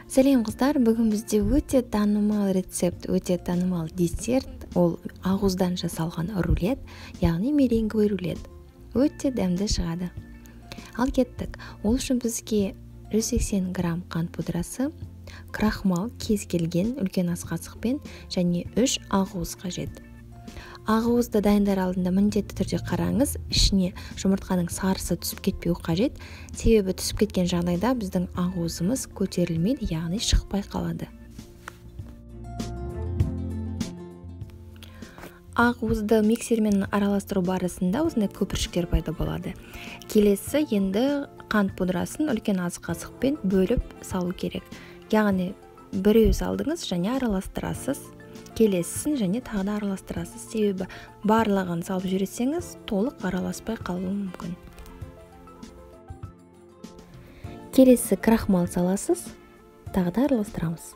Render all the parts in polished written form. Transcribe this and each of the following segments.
Сәлем қыздар, бүгін бізде өте танымал рецепт, өте танымал десерт. Ол ағуыздан жасалған рулет, яғни меренговый рулет. Өте дәмді шығады. Ал кеттік. Ол үшін бізге 180 грамм қант пудрасы, крахмал кез келген үлкен ас қасықпен және 3 ағуыз қажет. Ағуызды дайындар алдында міндетті түрде қараңыз, ішіне жұмыртқаның сарысы түсіп кетпеу қажет. Себебі түсіп кеткен жағдайда біздің ағуызымыз көтерілмейді, яғни шықпай қалады. Ағуызды миксермен араластыру барысында осындай көпіршіктер пайда болады. Келесі енді қант пудрасын үлкен ас қасықпен бөліп салу керек. Яғни біреу салдыңыз және араластырасыз. Келесісін және тағы да араластырасыз. Себебі барлығын салып жіберсеңіз, толық араласпай қалуы мүмкін. Келесі крахмал саласыз, тағы да араластырамыз.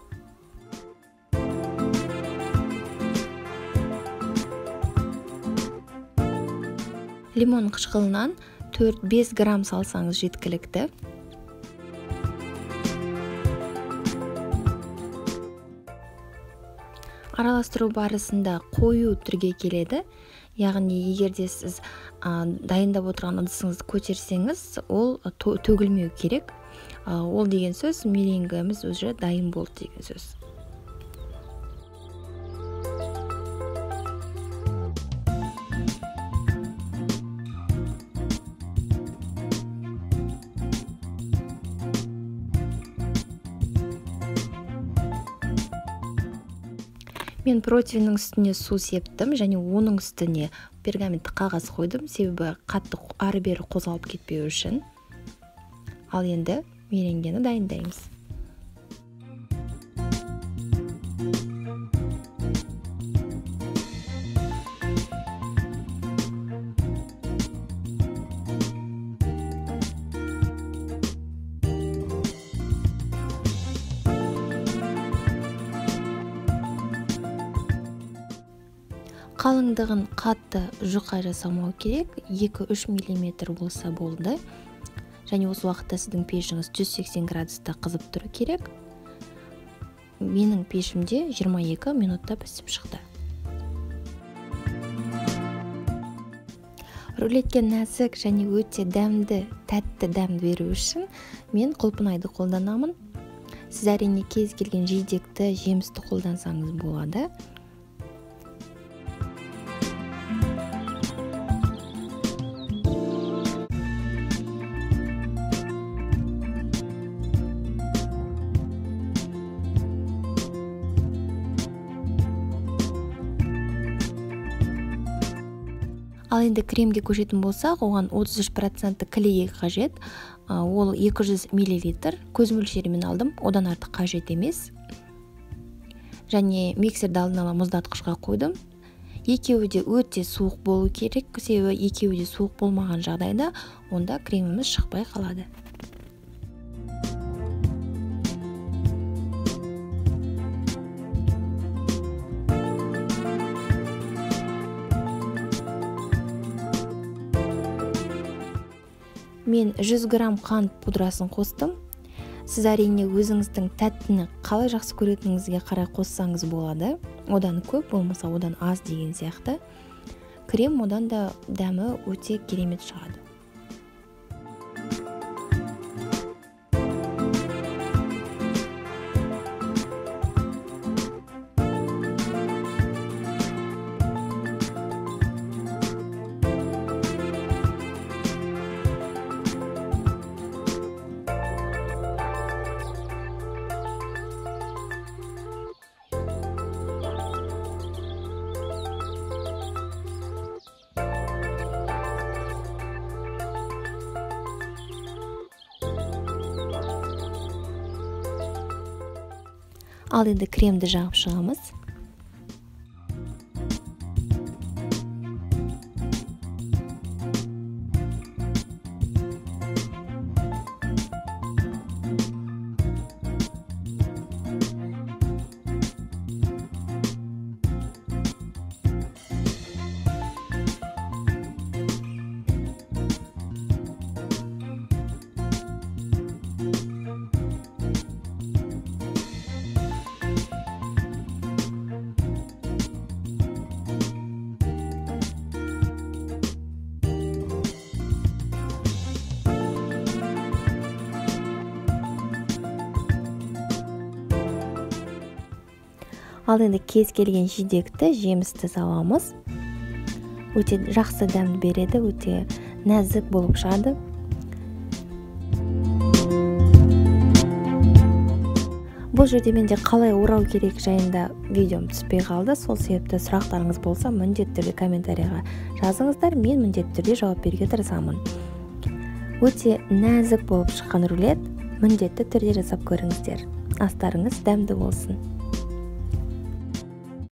Лимон қышқылынан 4-5 грамм салсаңыз жеткілікті. Араластыру барысында қою түрге келеді. Яғни егер де сіз дайындап отырған ыдысыңызды көтерсеңіз, ол төгілмеу керек. Ол деген сөз меренгіміз уже дайын болды деген сөз. Мен противенің үстіне су септім және оның үстіне пергаментті қағаз қойдым, себебі қатты ары-бері қозғалып кетпеу үшін. Ал енді меренгені дайындаймыз. Қалыңдығын қатты жұқа жасамау керек, 2-3 мм болса болды. Және осы уақытта сіздің пешіңіз 180 градуста қызып тұру керек. Менің пешімде 22 минутта пісіп шықты. Рулетке нәзік және өте дәмді, тәтті дәм беру үшін мен құлпынайды қолданамын. Сіз әрине кез келген жидекті, жемісті қолдансаңыз болады. Ал енді кремге көшетін болсақ, оған 33% клей қажет. Ол 200 мл көз мөлшерімен алдым, одан артық қажет емес. Және миксерді алдын ала мұздатқышқа қойдым. Екеуі де өте суық болу керек, себебі екеуі де суық болмаған жағдайда онда креміміз шықпай қалады. Мен 100 грамм қант пудрасын қостым. Сіз әрине өзіңіздің тәттіні қалай жақсы көретініңізге қарай қоссаңыз болады. Одан көп болмаса одан аз деген сияқты. Крем одан да дәмі өте керемет шығады. Ал енді кремді жағып шығамыз. Ал енді кез келген жидекті, жемісті саламыз. Өте жақсы дәм береді, өте нәзік болып шығады. Бұл жерде менде қалай орау керек жайында видеом түспей қалды. Сол себепті сұрақтарыңыз болса, міндетті түрде комментарийға жазыңыздар. Мен міндетті түрде жауап беруге тырысамын. Өте нәзік болып шыққан рулет, міндетті түрде жасап көріңіздер. Астарыңыз дәмді болсын.